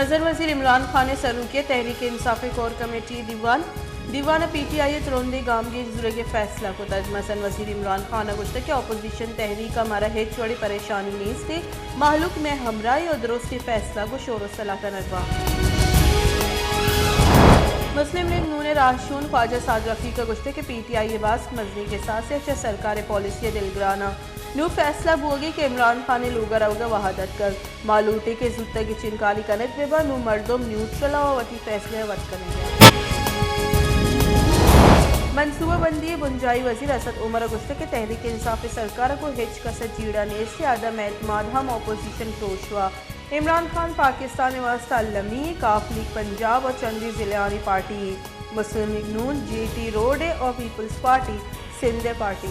مزن وزیر عمران خان ءِ سروکی ءَ تحریک انصاف ءِ کور کمیٹی ءِ دیوان، دیوان ءَ پی ٹی آئی ءِ ترندیں گامگیج زورگ ءِ فیصلہ کتگ۔ مزن وزیر عمران خان ءَ گوشتگ کہ اپوزیشن تحریک ءَ مارا ہچ وڑیں پریشانی نیست ءُ مہلوک مئے ہمراہ ءُ درستیں فیصلہ گوں شور ءُ صلاح کنگ باں۔ مسلم لیگ نون ءِ راہشون خواجہ سعد رفیق ءَ گوشتگ کہ پی ٹی آئی ءِ باسک مزنیں کساسے ءَ چہ سرکار ءِ پالیسی ءَ دلگران آں۔ نوں فیصلہ بوگی کہ عمران خان ءِ لوگ ءَ روگ ءَ وہد اتکگ۔ ما لوٹیں کہ زوت ءَ گچین کاری کنگ بہ بنت، نوں مردم نیوٹرل ءُ وتی فیصلہ ءَ وت کنگ ءَ انت۔ منصوبہ بندی ءِ بنجاہی وزیر اسد عمر ءَ گوشتگ کہ تحریک انصاف ءِ سرکار ءَ گوں ہچ کس ءَ جیڑہ نیست ءُ عدم اعتماد ہم اپوزیشن پروشوا۔ عمران خان پاکستان ءِ واستہ المی، کاف لیگ پنجاب ءُ چندی ضلعانی پارٹی، مسلم لیگ نون، جے ٹی روڈ ءُ پیپلز پارٹی، سندھ ءِ پارٹی۔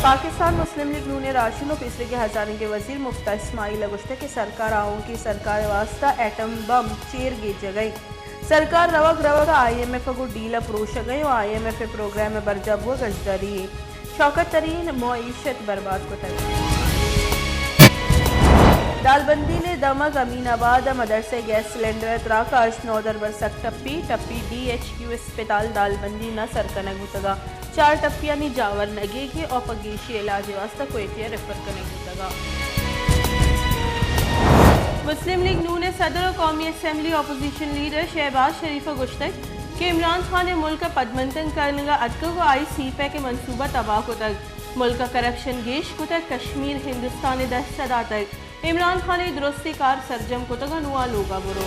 پاکستان مسلم لیگ نون ءِ راہشون ءُ پیسریگیں ہزارگیں وزیر مفتاح اسماعیل ءَ گوشتگ کہ سرکار آؤکیں سرکار ءِ واستہ ایٹم بم چیر گیجگ ءَ انت۔ سرکار روگ روگ ءَ آئی ایم ایف ءَ گوں ڈیل ءَ پروشگ ءَ انت ءُ آئی ایم ایف ءِ پروگرام ءِ برجاہ بوگ اژداری انت۔ شوکت ترین معیشت برباد کتگ۔ دالبندین ءِ دمگ امین آباد ءَ مدرسہ ءِ گیس سلنڈر ءِ تراک ءَ ہشت نودربر سک ٹپی، ٹپی ڈی ایچ کیو اسپتال دالبندین ءَ سر کنگ بوتگ ءُ چار ٹپیانی جاور نگیگ ءُ پہ گیشیں علاج ءِ واستہ کوئٹہ ءَ ریفر کنگ بوتگ۔ مسلم لیگ نون ءِ صدر ءُ قومی اسمبلی اپوزیشن لیڈر شہباز شریف ءَ گوشتگ کہ عمران خان ءَ ملک ءَ پدمنتگ کنگ ءَ اتکگ ءُ آئی سی پیک ءِ منصوبہ تباہ کتگ، ملک ءَ کرپشن گیش کتگ، کشمیر ہندوستان ءِ دست ءَ داتگ، عمران خان ءَ درستیں کار سرجم کتگ ءُ نوں آ لوگ ءَ برو۔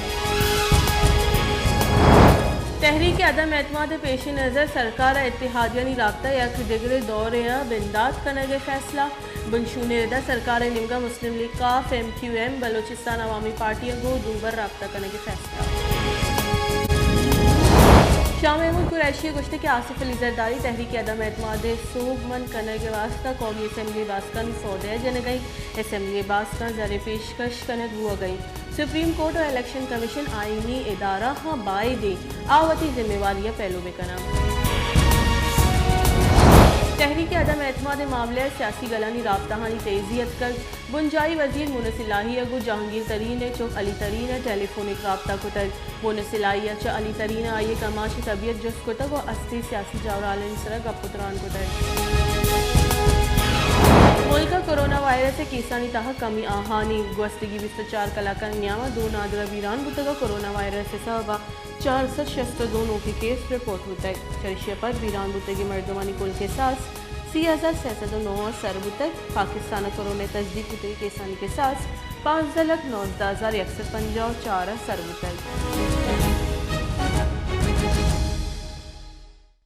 تحریک عدم اعتماد ءِ پیش نظر سرکار ءَ اتحادیانی رابطہ یک دگرے دورے ءَ بندات کنگ ءِ فیصلہ۔ بنشون ءِ رد ءَ سرکار ءِ نیمگ ءَ مسلم لیگ کاف، ایم کیو ایم، بلوچستان عوامی پارٹی ءَ گوں دوبر رابطہ کنگ ءِ فیصلہ۔ شاہ محمود قریشی ءَ گوشتگ کہ آصف علی زرداری تحریک عدم اعتماد ءِ سوب منع کنگ ءِ واستہ قومی اسمبلی ءِ باسکانی سودہ ءَ جنگ ءَ انت۔ اسمبلی ءِ باسکاں زر ءِ پیشکش کنگ بوگ ءَ انت۔ سپریم کورٹ ءُ الیکشن کمیشن آئینی ادارہ آں، بائد انت آ وتی ذمہ واری ءَ پیلو بہ کن انت۔ تحریک عدم اعتماد ءِ معاملہ ءَ سیاسی گلانی رابطہانی تیزی اتکگ۔ بنجاہی وزیر مونس الہی ءَ گوں جہانگیر ترین ءِ چک علی ترین ءَ ٹیلی فونک رابطہ کتگ۔ مونس الہی ءَ چہ علی ترین ءَ آئی ءِ کماش ءِ طبیعت جست کتگ ءُ استیں سیاسی جاورھالانی سرا گپ ءُ تران کتگ۔ ملک ءَ کرونا وائرس ءِ کیسانی تہا کمی آہانی۔ گوستگی بیست ءُ چار کلاکانی نیام ءَ دو نادراہ بیران بوتگ ءُ کرونا وائرس ءِ سبب ءَ چار سد شست ءُ دو نوکیں کیس رپورٹ بوتگ۔ چریشی ءَ پد بیران بوتگیں مردمانی کل کساس سی ہزار سئے سد ءُ نو ءَ سر بوتگ۔ پاکستان ءَ کرونا ءِ تصدیق بوتگیں کیسانی کساس پانزدہ لکھ نوزدہ ہزار یک سد پنجاہ ءُ چار ءَ سر بوتگ۔